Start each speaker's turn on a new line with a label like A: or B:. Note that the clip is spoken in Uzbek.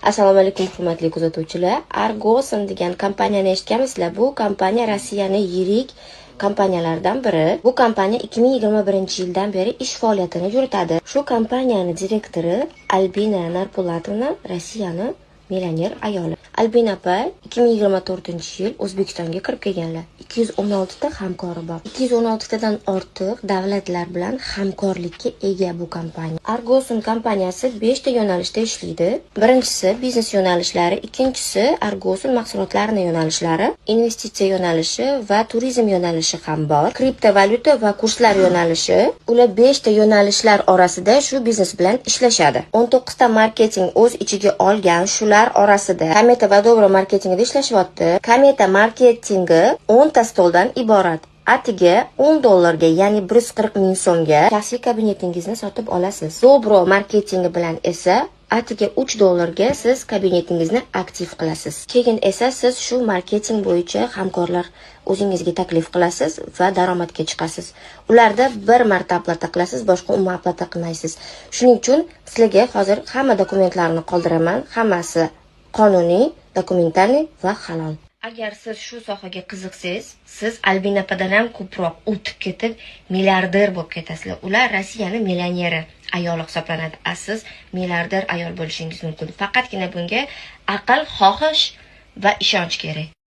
A: Assalomu alaykum, hurmatli kuzatuvchilar. Argosan degan kompaniyani eshitganmisizlar? Bu kompaniya Rossiyani yirik kompaniyalaridan biri. Bu kompaniya 2021 yildan beri ish faoliyatini yuritadi. Shu kompaniyani direktori Albina Narpulatovna Rossiyani millioner ayoli. Albina opa 2024 yil O'zbekistonga kirib kelganlar. 216 ta hamkori bor. 216 tadan ortiq davlatlar bilan hamkorlikka ega bu kompaniya. Argosun kompaniyasi 5 ta yo'nalishda ishlaydi. Birinchisi biznes yo'nalishlari, ikkinchisi Argosun mahsulotlarini yo'nalishlari, investitsiya yo'nalishi va turizm yo'nalishi ham bor. Kriptovalyuta va kurslar yo'nalishi. Ular 5 ta yo'nalishlar orasida shu biznes bilan ishlashadi. 19 ta marketing o'z ichiga olgan, shular orasida Kometa va Dobro marketingida ishlashyapti. Kometa marketingi 10 ta stoldan iborat. Atiga 10 dollarga, ya'ni 140 ming so'mga shaxsiy kabinetingizni sotib olasiz. Dobro marketingi bilan esa atiga 3 dollarga siz kabinetingizni aktiv qilasiz. Keyin esa siz shu marketing bo'yicha hamkorlar o'zingizga taklif qilasiz va daromadga chiqasiz. Ularda bir marta оплата qilasiz, boshqa umuman оплата qilmaysiz. Shuning uchun sizlarga hozir hamma dokumentlarni qoldiraman, hammasi qonuniy, документальный va halol. Agar siz shu sohaga qiziqsangiz, siz Albina opadan ham ko'proq o'tib ketib, milliarder bo'lib ketasizlar. Ular Rossiyani millioneri ayoli hisoblanadi. A siz milliarder ayol bo'lishingiz mumkin. Faqatgina bunga aql, xohish va ishonch kerak.